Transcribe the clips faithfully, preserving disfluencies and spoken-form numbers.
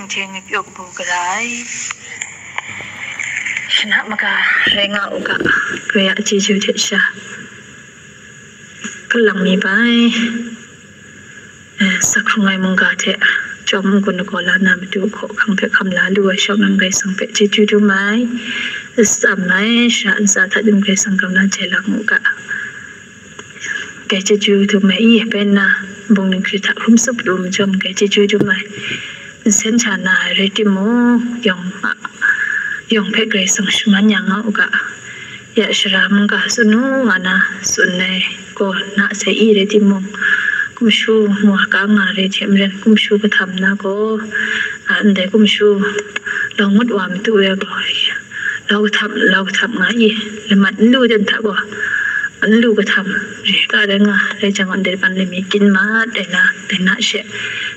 Hte ngwi pyaw kabu gara ai. Shana maga rai nga u ga, Karai a chyeju hte sha kalang mi bai. Eh, sa hkrung ai mungga hte chyawm n-gun lagaw la na matu hkaw hkang hpe hkam la lu ai shawng nang Karai Kasang hpe chyeju dum ai. Tsam ai, shara ntsa hta dum Karai Kasang kaw na jai lang u ga. Karai chyeju dum ai, i pen na bungning hkri hta hkrum tsup lu majawm, Karai chyeju dum ai. Nsen hta na ai rai timung, yawng a, yawng hpe Karai Kasang shaman ya nga u ga. Ya shara mungga tsun u nga na tsun ai gaw na sai i rai timung, kumshu mwa ka nga rai hte maren, kumshu kahtam na gaw, a, ndai kumshu lau ngut wa matu e gaw, lau kahtam, lau kahtam nga i, lamat n lu dan hta gaw, n lu kahtam re ga rai nga, rai jang gaw, ndai ban lami gyin mat ai na, dai na she,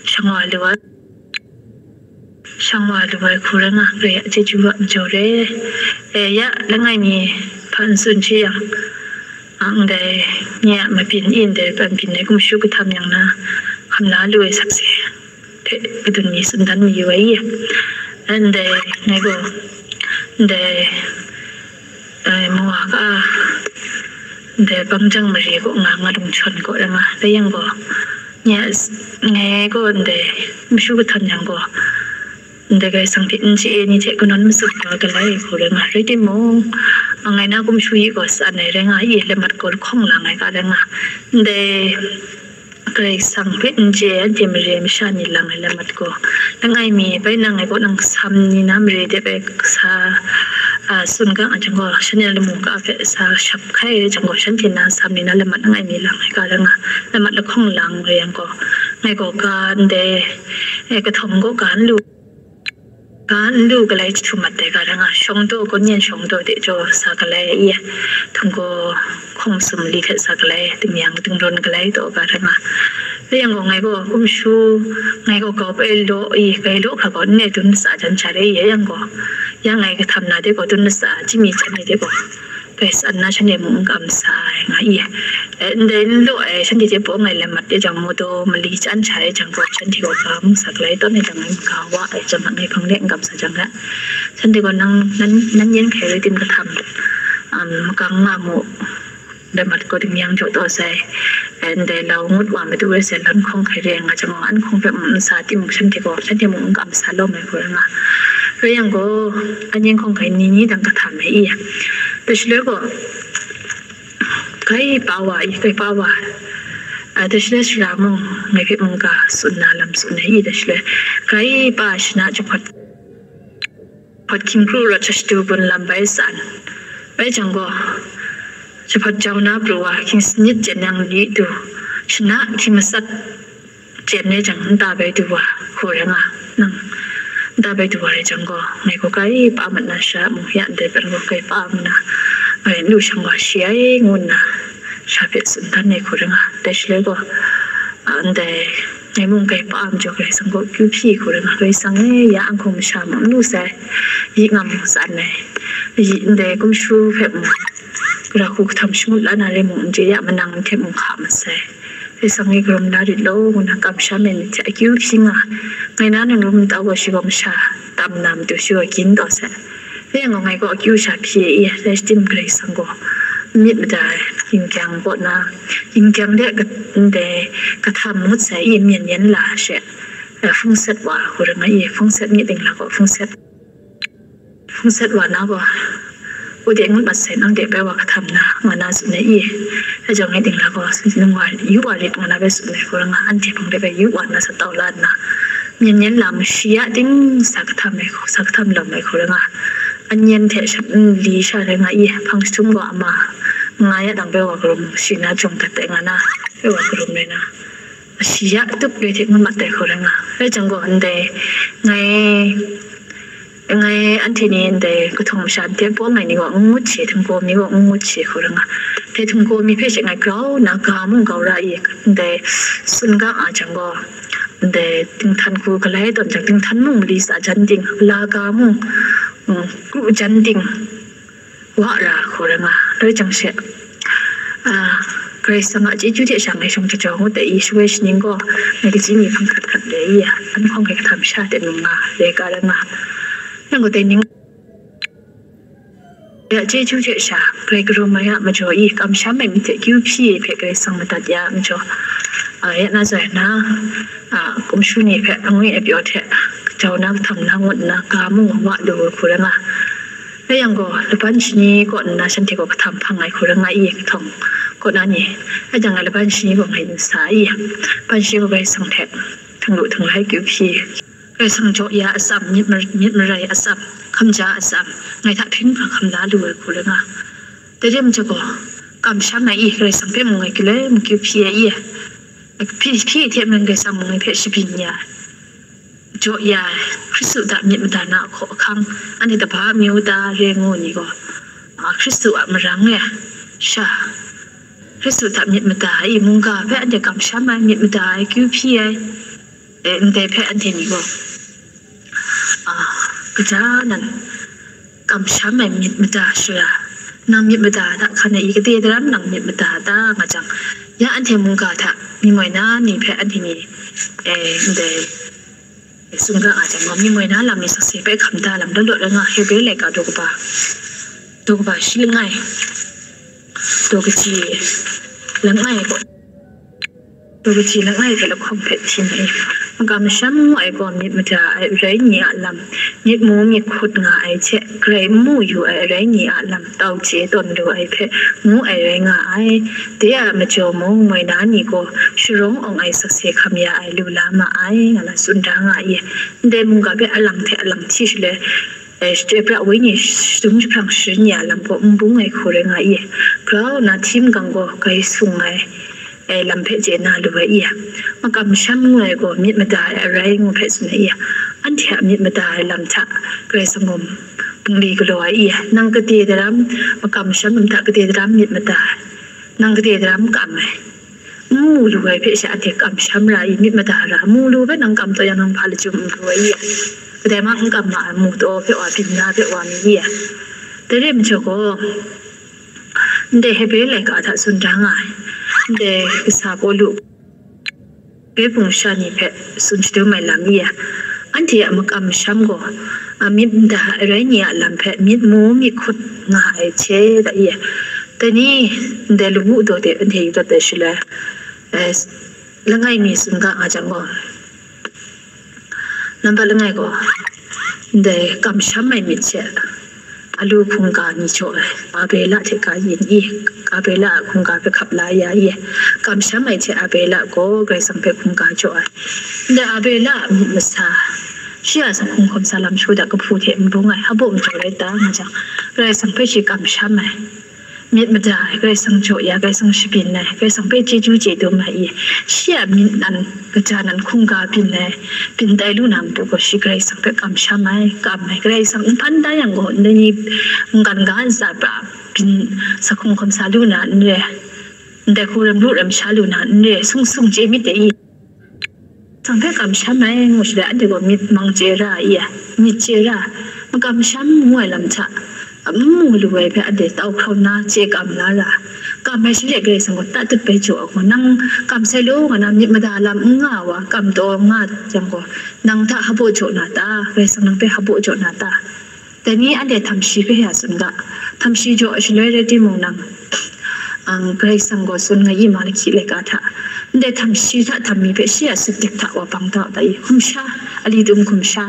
shang wa lu ai, shang wa lu ai hku rai nga, Karai a chyeju a majaw re. E, ya, langai mi hpa n tsun shi yang, a, ndai nye a mabyin i ndai ban byin ai kumshu kahtam yang na, hkam la lu ai sakse hte kadun mi tsun dan mayu ai i. Ndai ngai gaw, ndai, eh, mawa ka, ndai bangjang mare kaw nga, nga dung shawn kaw rai nga, dai yang gaw, nye a s-, ngai gaw ndai kumshu kahtam yang gaw, ndai Karai Kasang hte n chye ai ni hte kanawn matsup wa galai ai hku rai nga, rai timung, ngai na kumshu yi gaw san ai rai nga, i lamat gaw lahkawng lang ai ga rai nga, ndai Karai Kasang hpe n chye ai anhte mare masha ni lang ai lamat gaw, langai mi bai nang ngai kaw nang sam ni na mare de bai sa, a, tsun ga nga jang gaw, shanhte lamu ga hpe sa shap hkai ai jang gaw, shanhte na sam ni na lamat langai mi lang ai ga rai nga, lamat lahkawng lang rai yang gaw, ngai gaw ga ndai, e, kahtawng gaw ga n lu. Ga n lu galai jahtum mat ai ga rai nga, shawng daw, gaw nyan shawng daw de jaw sa galai i, htinggaw hkawng sum li hte sa galai, damyang dingran galai daw ga rai nga. Rai yang gaw, ngai gaw kumshu, ngai gaw grau bai law i, bai law hkra gaw n e dun matsa jan sha re i, yang gaw, ya ngai kahtam na de gaw dun matsa, jimmy jan ni de gaw, bai san na shanhte mung n kam sa ai nga i. Eh, ndai n law ai shanhte hte pawng ai lamat e jang, mawdaw mali chyan sha ai jang gaw, shanhte gaw ga mung sa galai, tawn ai jang ngai maga wa ai jang, ngai hpang de n kam sa jang ga, shanhte gaw nang, nan, nan yen hkai rai tim kahtam, um, makang nga mu, lamat gaw damyang jaw taw sai, eh, ndai lau ngut wa matu rai sai, lan hkawng hkai re nga jang gaw, an hkawng hpe n sa timung, shanhte gaw, shanhte mung n kam sa lawm ai hku rai nga. Rai yang gaw, an yen hkawng hkai ni ni dang kahtam ai i. Dai shaloi gaw, Kai pa wa i, kai pa wa. A, dai shaloi sara mung, ngai hpe mungga tsun na lam tsun ai i, dai shaloi, kai pa shana jahpawt, jahpawt hkying kru rawt shashadu bun lam bai san. Bai jang gaw, jahpawt jau na pru wa, hkying sanit jen yang li du, shana hkying matsat jen rai jang, nta bai du wa hku rai nga, nang nta bai du wa rai jang gaw, ngai gaw kai pa mat na sha mung, ya ndai pen gaw kai pa mu na, ngai n lu shang wa shi ai, ngu nna sha hpe tsun dan ai hku rai nga. Dai shaloi gaw, a, ndai ngai mung kai pa majaw Karai Kasang gaw akyu hpyi hku rai nga, Karai Kasang e, ya anhkung masha mung n lu sai, yi ngam mung tsan ai, yi ndai kumshu hpe mung, gara hku kahtam shangut la na rai mung n chye, ya manang hte mung hka mat sai. Karai Kasang e karum la rit law, ngu na kamsham ai myit hte akyu hpyi nga, ngai na nang rum nta gaw shi gaw masha tam na matu shi gaw gyin taw sai. Rai yang gaw ngai gaw akyu sha hpyi e, rai tim Karai Kasang gaw myit mada yin kyang kaw na, yin kyang de ka-, ndai kahtam ngut sai i, myen yen la she, eh, hpung set wa hku rai nga i, hpung set myit ding la gaw, hpung set hpung set wa na gaw, u de ngut mat sai, nang de bai wa kahtam na, nga na tsun ai i. Dai jang ngai ding la gaw, nung wa, yu wa lit, nga na bai tsun ai hku rai nga, anhte hpang de bai yu wa na sa tau la nna, myen yen lam shi ya ting sa kahtam ai, sa kahtam lawm ai hku rai nga, an yen hte sha, nli sha rai nga i, hpang jahtum gaw ama nga ya dang bai wa karum shi na jawng dat ai nga na, bai wa karum rai na. Shi ya tup re hte ngut mat ai hku rai nga. Rai jang gaw ndai, ngai, ngai anhte ni ndai kahtawng masha nte pawng ai ni gaw n ngut shi, htinggaw mi gaw n ngut shi hku rai nga. Dai htinggaw mi hpe she ngai grau na ga mung gau ra i, ndai tsun ga nga jang gaw, ndai dinghtan hku galai tawn jang, dinghtan mung mali sa jan ting, la ga mung, mm, kru jan ting, wa ra hku rai nga, rai jang she, a, Karai Kasang a chyeju hte sha ngai shawng jajaw ngut ai i, shawoi shaning gaw ngai kaji mi hpang hkat hkat re i, a, N hkawng hkrai kahtam sha de num nga, re ka ra nga. Nang gaw dai ning ya chyeju hte sha, grai karum ai a majaw i, kamsham ai myit hte kyu hpyi ai hpe Karai Kasang madat ya ai majaw, a, ya na zai na, a, kumshu ni hpe angwi ai pyaw hte jau na, kahtam na, ngut nna, ga mung wa lu ai hku rai nga. Rai yang gaw, laban shani kaw nna shanhte gaw kahtam hpang ai hku rai nga i, kahtawng kaw na ni, rai jang, laban shani gaw ngai n sa i, laban shani gaw Karai Kasang hte htinglu htinglai kyu hpyi, Karai Kasang jaw ya atsam, myit mar-, myit marai atsam, hkamja atsam, ngai hta hpring hpang hkam la lu ai hku rai nga. Dai re majaw gaw, kamsham ai i, Karai Kasang hpe mung ngai galoi makyu hpyi ai i, hpyi, hpyi hte mung Karai Kasang mung ngai hpe shabyin ya ai, jaw ya ai, Hkristu hta myit mada na ahkaw ahkang, anhte taba amyu ta re ngu ni gaw, a, Hkristu a marang e, sha, Hkristu hta myit mada ai i, mungga hpe anhte kamsham ai, myit mada ai, kyu hpyi ai, e, ndai hpe anhte ni gaw, a, kaja nan kamsham ai myit mada shara, nang myit mada hta hkan ai i, kade daram nang myit mada ta nga jang, ya anhte mungga hta mi moi na ni hpe anhte ni, e, ndai tsun ga nga jang gaw, mi moi na lam ni sakse hpe hkam da lam law law rai nga, Hebre laika daw kaba, daw kaba shi langai, daw kaji langai gaw, daw kaji langai hpe lahkawng hpe htim ai, makamsham ngu ai gaw myit mada ai arai ni a lam, myit mu myit hkut nga ai hte, grai n mu yu ai arai ni a lam, tau chye tawn lu ai hpe ngu ai rai nga ai. Dai a majaw mung, moi na ni gaw sharawng awng ai sakse hkam ya ai lu la ma ai, nga na tsun da nga i. Ndai mungga hpe alang hte alang hti shaloi, e, Chyoi pra wenyi shatum jahprang sharin ya lam gaw n bung ai hku rai nga i, grau nna htim gang gaw grai sung ai, e, lam hpe chye na lu ai i, makamsham ngu ai gaw myit mada ai arai ngu hpe tsun ai i, anhte a myit mada ai lam hta Karai Kasang gaw bungli galaw ai i, nang kade daram makamsham lam hta kade daram myit mada ai, nang kade daram kam ai, n mu lu ai hpe sha anhte kamsham ra i, myit mada ra, mu lu hpe nang kam taw yang, nang hpa lachyum n pru ai i, kadai ma n kam ma ai, mu taw hpe wa, byin na hpe wa mi i, dai re majaw gaw, ndai Hebre laika hta tsun da nga ai, ndai kasa Pawlu hpe hpung sha ni hpe tsun shadum ai lam i, anhte a makamsham gaw, a, myit mada ai arai ni a lam hpe myit mu myit hkut nga ai hte da i, dai ni ndai lawu daw de anhte yu dat ai shaloi, e, langai mi tsun ga nga jang gaw, nambat langai gaw, ndai kamsham ai myit hte alu hkungga ni jaw ai, Abela hte Kayin i, Abela a hkungga hpe hkap la ya i, kamsham ai hte Abela gaw Karai Kasang hpe hkungga jaw ai. Ndai Abela a myit masa, shi a sa hkungga hkawm sa lam shagu hta kahpu hte n bung ai, hpa baw majaw rai ta nga jang, Karai Kasang hpe shi kamsham ai, myit mada ai, Karai Kasang jaw ya, Karai Kasang shabyin ai, Karai Kasang hpe chyeju chye dum ai i, shi a myit nan, kaja nan hkungga byin ai, byin tai lu na matu gaw, shi Karai Kasang hpe kamsham ai, kam ai, Karai Kasang n hpan da yang gaw, ndai ni mungkan ga ntsa pra byin, sa hkungga hkawm sa lu na n re, ndai hku rem ru rem sha lu na n re, sung sung chye myit dai i. Karai Kasang hpe kamsham ai ngu shaloi, anhte gaw myit mang chye ra ai, myit chye ra, makamsham ngu ai lam hta, n mu lu ai hpe anhte tau hkraw nna chye kam la ra, kam ai shaloi Karai Kasang gaw tatut bai jaw ai gaw, nang kam sai law nga na myit mada lam n nga wa, kam taw nga yang gaw, nang hta hpa baw jaw na ta? Karai Kasang nang hpe hpa baw jaw na ta? Dai ni anhte htamshi hpe ya tsun ga, htamshi jaw ai shaloi rai timung nang, ang, Karai Kasang gaw tsun nga i, Malaki laika hta, ndai htamshi hta htam mi hpe shi a sutdek hta wa bang da u ta i? Hkum sha, ali tum hkum sha,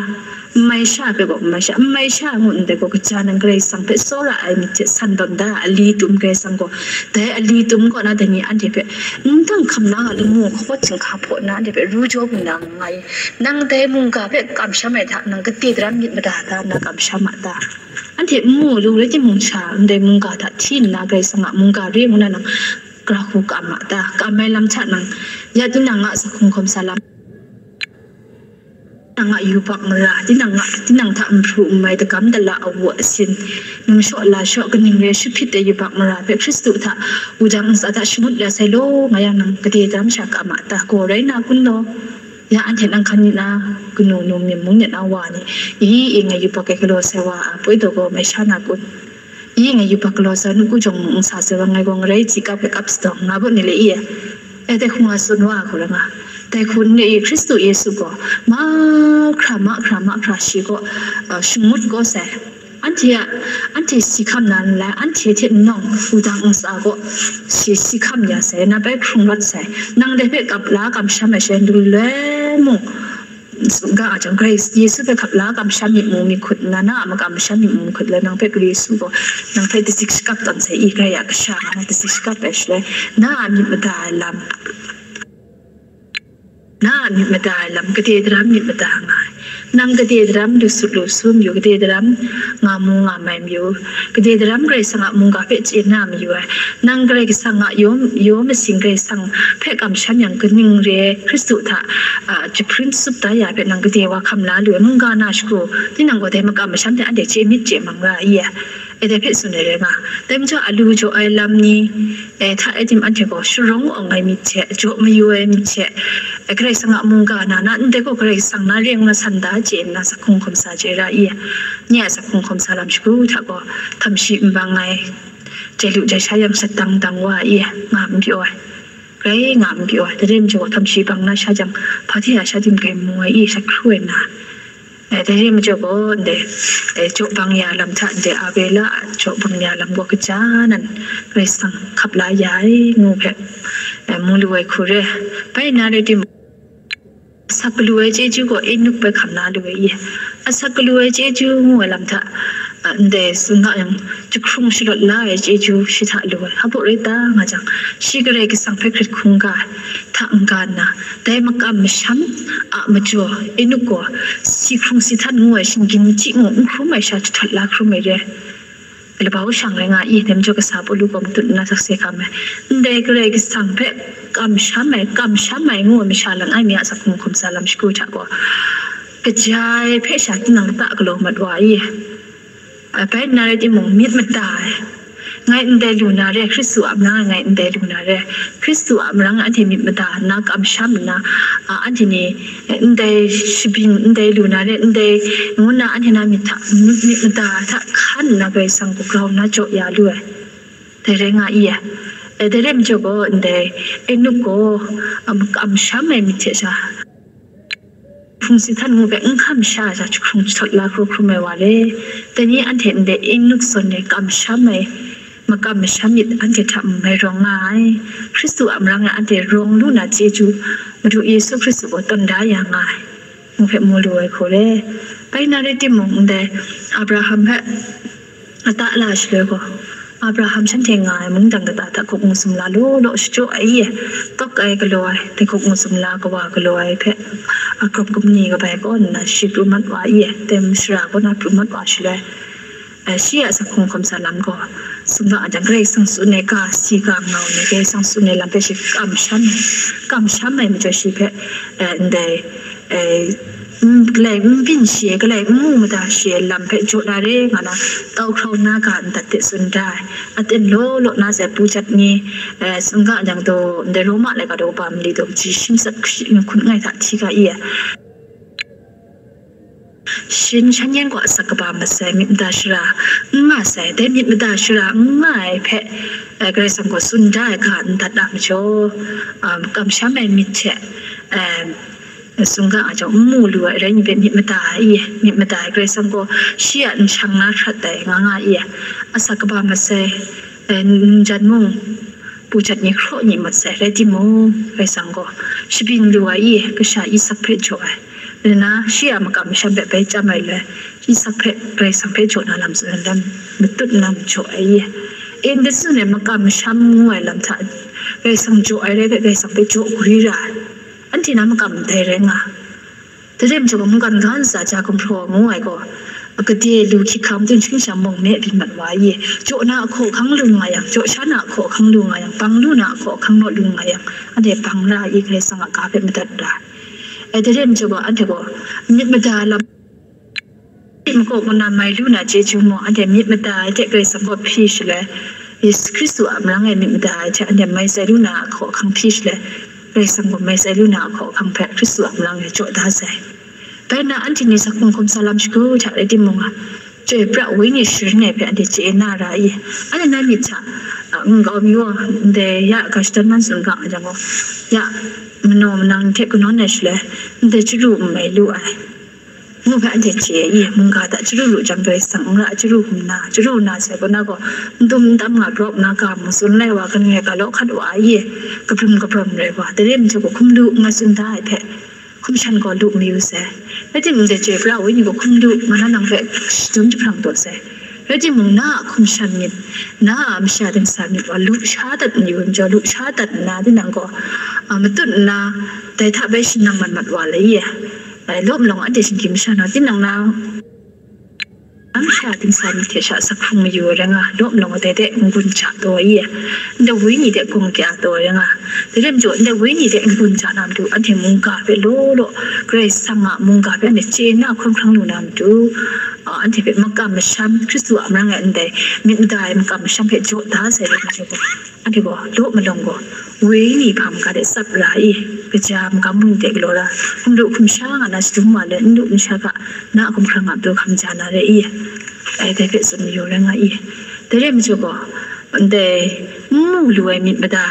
n mai sha hpe gaw n mai sha, n mai sha ngu ndai gaw, kaja nan Karai Kasang hpe tsawra ai myit hte san tawn da, ali tum Karai Kasang gaw, dai ali tum kaw na dai ni anhte hpe n dang hkam na nga lamu hkawt htinghka hpaw nna anhte hpe ru jaw bu na nga i? Nang dai mungga hpe kamsham ai hta, nang kade daram myit mada da nna kamsham a ta? Anhte n mu lu rai timung sha, ndai mungga hta hti nna Karai Kasang a mungga re ngu na nang gara hku kam a ta? Kam ai lam hta nang, ya tinang a sa hkungga hkawm sa lam, tinang a yubak mara, tinang a, tinang hta nhpru nmai, dagam dala, awu asin, ning shaw la shaw, kaning re shahpit ai yubak mara hpe Hkristu hta wudang ntsa hta shangut ya sai law nga yang, nang kade daram sha kam a ta? Gaw rai na kun law? Ya anhte nang hkan myit na kanu, nu myit mung myit na wa ni, i, i, ngai yubak ai galaw sai wa a poi taw gaw mai sha na kun? I, ngai yubak galaw sai, nawku jawng mung n sa sai wa, ngai gaw ngarai chyi kap hpe kap sa taw, nga baw ni le i? E, dai hkungga tsun wa hku rai nga, Dai hku n re i, Hkristu Yesu gaw mahkra, mahkra, mahkra shi kaw, uh, shangut kaw sai. Anhte a, anhte si hkam na n lai, anhte hte nawng hpudang ntsa kaw shi si hkam ya sai, na bai hkrung rawt sai. Nang dai hpe kap la kamsham ai shaloi lu loi mung, tsun ga a jang, Karai Yesu hpe kap la kamsham myit mu, myit hkut nna, na a makam masham myit mu, myit hkut la, nang hpe Karai Yesu gaw, nang hpe dazik shakap tawn sai i, Karai a Kasha nga na dazik shakap ai shaloi, na a myit mada ai lam, na a myit mada ai lam, gade daram myit mada nga ai. Nang gade daram lu sut lu su mayu, gade daram nga mu nga mai mayu, gade daram Karai Kasang a mungga hpe chye na mayu ai. Nang Karai Kasang a yaw, yaw masing Karai Kasang hpe kamsham yang, kaning re ai Hkristu hta, a, jahprin tsup da ya hpe nang gade wa hkam la lu ai, mungga na shagu, tinang gaw dai makam masham hte anhte chye myit chye mang ra ai, e, dai hpe tsun ai rai nga. Dai majaw, a lu jaw ai lam ni, e, hta e tim anhte gaw sharawng awng ai myit hte, jaw mayu ai myit hte, e, Karai Kasang a mungga na na, ndai gaw Karai Kasang na reng na san da chye nna, sa hkungga hkum sa chye ra i, nye a sa hkungga hkum sa lam shagu hta gaw, htam shi n bang ai, jai lu jai sha yang shat dang dang wa i, nga n pyaw ai, grai nga n pyaw ai, dai rai majaw gaw, htam shi bang na sha jang, hpa hte a sha tim grai mu ai i, sha hkru ai na, e, dai rai majaw gaw, ndai, e, jaw bang ya lam hta, ndai Abela a jaw bang ya lam gaw, kaja nan Karai Kasang hkap la ya ai, ngu hpe, e, mu lu ai hku re. Bai nna rai timung, asak galu ai chyeju gaw Enuk bai hkam la lu ai i, asak galu ai chyeju ngu ai lam hta, a, ndai tsun ga yang, jahkrung shalawt la ai chyeju shi hta lu ai. Hpa rai ta nga jang, shi Karai Kasang hpe hkrit hkungga hta n-ga nna, dai makam masham a majaw, Enuk gaw si hkrung si htan ngu ai shinggyim chyi ngu n hkrum ai sha jahtawt la hkrum ai re ai. Labau shang rai nga i, dai majaw kasa Pawlu gaw matut nna sakse hkam ai. Ndai Karai Kasang hpe kamsham ai, kamsham ai ngu ai masha langai mi a sa hkungga hkum sa lam shagu hta gaw, kaja ai hpe sha tinang lata galaw mat wa i, a, bai nna rai timung, myit mada ai, ngai ndai lu na re, Hkristu a marang e ngai ndai lu na re, Hkristu a marang e anhte myit mada nna, kamsham nna, a, anhte ni, e, ndai shabyin, ndai lu na re, ndai ngu nna anhte na myit hta, myit, myit mada hta hkan nna Karai Kasang gaw grau nna jaw ya lu ai. Dai rai nga i, e, dai rai majaw gaw, ndai Enuk gaw, um, kamsham ai myit hte sha, hkrung si htan ngu hpe n hkam sha ai sha, jahkrung jahtawt la hkru hkrum ai wa re. Dai ni anhte ndai Enuk zawn e kamsham ai, makam masham myit anhte hta n mai rawng nga ai. Hkristu a marang e anhte rawng lu na chyeju, Madu Yesu Hkristu gaw tawn da ya nga ai, ngu hpe mu lu ai hku re. Bai nna rai timung, ndai Abraham hpe lata la shaloi gaw, Abraham shanhte nga ai mungdan kata hta hkuk ngu sumla law law shachyaw ai i, tawk ai galaw ai, dai hkuk ngu sumla kawa galaw ai hpe, a, grop kamni kabai kaw nna shi pru mat wa i, dai mashara kaw na pru mat wa shaloi, e, shi a sa hkungga hkum sa lam gaw, tsun ga a jang, Karai Kasang tsun ai ga si ga ngau ni, Karai Kasang tsun ai lam hpe shi kamsham ai, kamsham ai majaw shi hpe, e, ndai, e, n-, galai n byin shi ai, galai n mu mada shi ai lam hpe jaw na re nga na, tau hkrau na ga ndat hte tsun da ai, aten law law na sai pujat ni, e, tsun ga a jang, daw ndai Roma laika daw kaba mali daw kaji shi matsat kashi hkun langai hta hti ga i ai. Shin shan yan gaw asak kaba masai myit mada shara n nga sai, dai myit mada shara n nga ai hpe, e, Karai Kasang gaw tsun da ai ga n dat a majaw, um, kamsham ai myit hte, um, tsun ga a jang, n mu lu ai rai ni hpe myit mada ai, myit mada ai Karai Kasang gaw shi a nshang na hkrat ai nga nga i, asak kaba masai, e, njan mung, pujat ni hkraw ni mat sai, rai timung, Karai Kasang gaw shabyin lu ai i, kasha Isak hpe jaw ai, nna shi a makam masham hpe bai chyam ai le, Isak hpe Karai Kasang hpe jaw na lam tsun ai lam matut nna majaw ai i, e, ndai tsun ai makam masham ngu ai lam hta, Karai Kasang jaw ai rai hpe, Karai Kasang hpe jaw gwi ra ai, anhte na makam ndai rai nga. Dai rai majaw gaw, mungkan ga ntsa ja gumhpraw ngu ai gaw, gade lu hkyit hkang matut shingsham mung me byin mat wa i, jaw na a hkaw hkang lu nga yang, jaw sha na a hkaw hkang lu nga yang, bang lu na a hkaw hkang naw lu nga yang, anhte bang ra ai i, Karai Kasang a ga hpe madat ra ai. E, dai rai majaw gaw, anhte gaw myit mada lam, myit makaw kaw na mai lu na chyeju mung, anhte myit mada ai hte Karai Kasang gaw hpyi shaloi, Yesu Hkristu a marang e myit mada ai hte anhte mai tsai lu na a hkaw hkang hpyi shaloi, Karai Kasang gaw mai tsai lu na a hkaw hkang hpe Hkristu a marang e jaw da sai. Bai nna anhte ni sa hkungga hkum sa lam shagu hta rai timung, a, Chyoi pra Wenyi sharin ai hpe anhte chye na ra i? Anhte na myit hta, a, Nkau mi gaw, ndai ya ga shadawn man tsun ga nga jang gaw, ya manaw manang hte kanawn ai shaloi, ndai chyaru n mai lu ai. Ngu hpe anhte chye ai i, mungga hta chyaru lu jang Karai Kasang n ra, chyaru hkum na, chyaru na sai kaw na gaw, n dum n tam nga, rawk na ga mung tsun lai wa, kaning rai ga law hkat wa ai i, kabrum kabram rai wa, dai rai majaw gaw hkum lu nga tsun da ai hpe, hkum shan gaw lu mayu sai. Rai timung, dai chyoi pra ai ni gaw hkum lu nga na nang hpe shadum jahprang taw sai. Rai timung, na a hkum shan myit, na a masha dingsa myit wa lu sha dat mayu ai majaw, lu sha dat nna, tinang gaw, a, matut nna, dai hta bai shanang mat mat wa lai i, dai law malawng anhte shinggyim masha na, tinang na masha dingsa myit hte sha sa hkrung mayu ai rai nga, law malawng dai de n-gun ja taw ai i, ndai wenyi de gawng kya taw ai rai nga. Dai rai majaw, ndai wenyi de n-gun ja na matu, anhte mungga hpe law law, Karai Kasang a mungga hpe anhte chye nna hkawm hkrang lu na matu, a, anhte hpe makam masham, Hkristu a marang e ndai myit mada ai makam masham hpe jaw da sai rai majaw gaw, anhte gaw law malawng gaw, wenyi hpa maga de tsap ra i, kaja magam mung de galaw ra, hkum lu hkum sha nga na shadum wa let, n lu n sha ga, na a hkum hkrang a matu hkam ja na re i, ai dai hpe tsun mayu rai nga i. Dai rai majaw gaw, ndai n mu lu ai myit mada,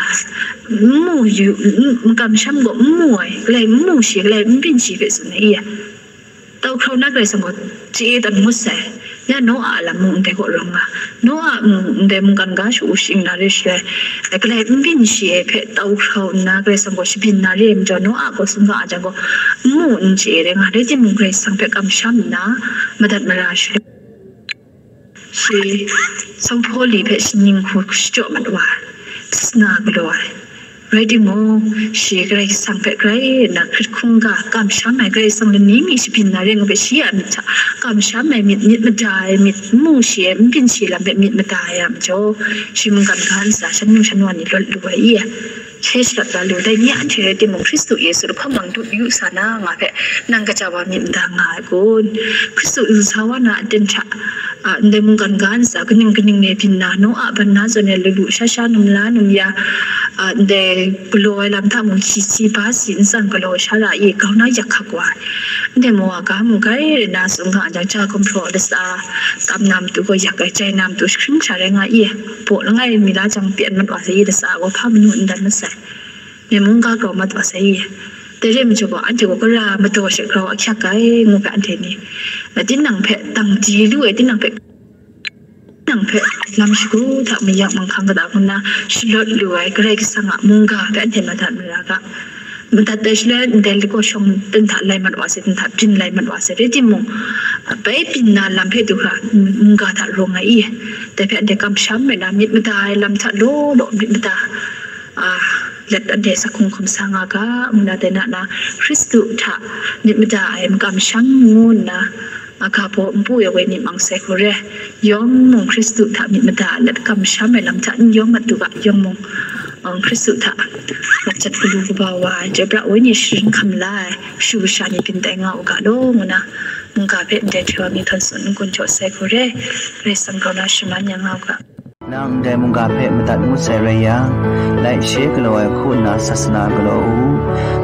n mu yu, n-, makam masham gaw n mu ai, galai n mu shi, galai n byin shi hpe tsun ai i. Tau hkrau na Karai Kasang gaw chye tawn ngut sai. Ya Noa a lam mung ndai gaw rawng nga. Noa mung ndai mungkan ga shu shing na re shaloi, galai n byin shi ai hpe tau hkrau nna Karai Kasang gaw shabyin na re ai majaw, Noa gaw tsun ga a jang gaw, n mu n chye ai rai nga, rai timung, Karai Kasang hpe kamsham nna madat mara shaloi, shi sanghpaw li hpe shaning hku shachyaw mat wa ai, sana galaw ai. Rai timung, shi Karai Kasang hpe grai nna hkrit hkungga kamsham ai, Karai Kasang lani mi shabyin na re ai ngu hpe, shi a myit hta kamsham ai myit, myit mada ai myit, n mu shi ai, n byin shi lam hpe myit mada ai a majaw, shi mungkan ga ntsa shan nu shan wa ni lawt lu ai i, hkye shalat la lu, dai ni anhte rai timung, Hkristu Yesu lahkawng mang dut yu sa na nga hpe, nang kaja wa myit mada nga ai kun? Hkristu ntsa wa na aten hta, a, ndai mungkan ga ntsa kaning kaning ni byin na, Noa ban na zawn e lu lu sha sha, num la num ya, a, ndai galaw ai lam hta mung hkyisi ba si n tsang galaw sha ra i, grau na yak hkak wa ai. Ndai mawa ga mung grai rai nna tsun ga jang, ja gumhpraw latsa kam na matu gaw yak ai, jai na matu jahkring sha rai nga i, baw langai mi la jang pyan mat wa sai i, latsa gaw hpa manu n dan masai. Ndai mungga grau mat wa sai i. Dai re ai majaw gaw, anhte gaw gara madaw she grau ahkyak ai, ngu hpe anhte ni, tinang hpe dang di lu ai, tinang hpe, tinang hpe lam shagu hta mayak manghkang kata hku nna shalawt lu ai Karai Kasang a mungga hpe anhte madat mara ga. Madat ai shaloi, ndai lagaw shawng ten hta lai mat wa sai, ten hta byin lai mat wa sai, rai timung, bai byin na lam hpe du hkra, mungga hta rawng ai i, dai hpe anhte kamsham ai na, myit mada ai lam hta law law myit mada, a, let anhte sa hkung hkum sa nga ga, ngu na dai na na, Hkristu hta myit mada ai makam masham ngu nna, a, ga baw npu ai wenyi mang sai hku re, yawng mung Hkristu hta myit mada let kamsham ai lam hta n yawng mat u ga, yawng mung, um, Hkristu hta mat jat galu kaba wa ai, chyoi pra ai wenyi sharin hkam la ai, kashu kasha ni byin tai nga u ga law, ngu na, mungga hpe ndai hte wa mi hkan tsun n-gun jaw sai hku re, Karai Kasang grau na shaman ya nga u ga. Nang ndai mungga hpe madat ngut sai rai yang, laishe galaw ai hku nna sasana galaw u.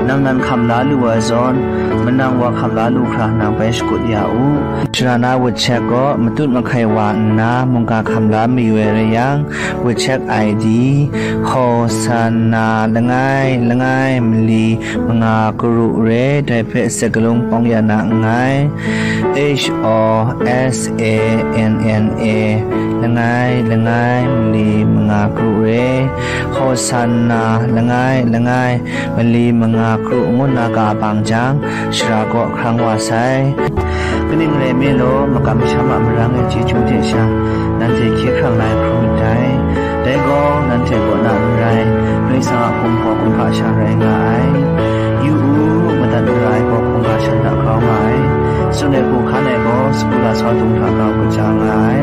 Nang nan hkam la lu ai zawn, manang wa hkam la lu hkra nang bai shakut ya u. Sara na wut chek gaw matut mahkai wa nna mungga hkam la mayu ai rai yang, wut chek I D, Hosanna langai langai mali manga karu re, dai hpe sakalung pawng ya na nngai. H O S A N N A, langai langai mali manga karu re, Hosanna langai langai mali manga karu ngu nna ga bang jang, shara kaw hkrang wa sai. Kaning rai nme law, makam masham a marang e chyeju hte sha, nanhte hkye hkrang la ai hkrum myit dai. Dai gaw, nanhte kaw na n rai, Karai Kasang a hpung hpaw hkungga sha rai nga ai. Yu u, madat mara ai gaw hkungga shan hta grau nga ai. Tsun ai hku hkan ai gaw, sagu lasau dung hta grau kaja nga ai.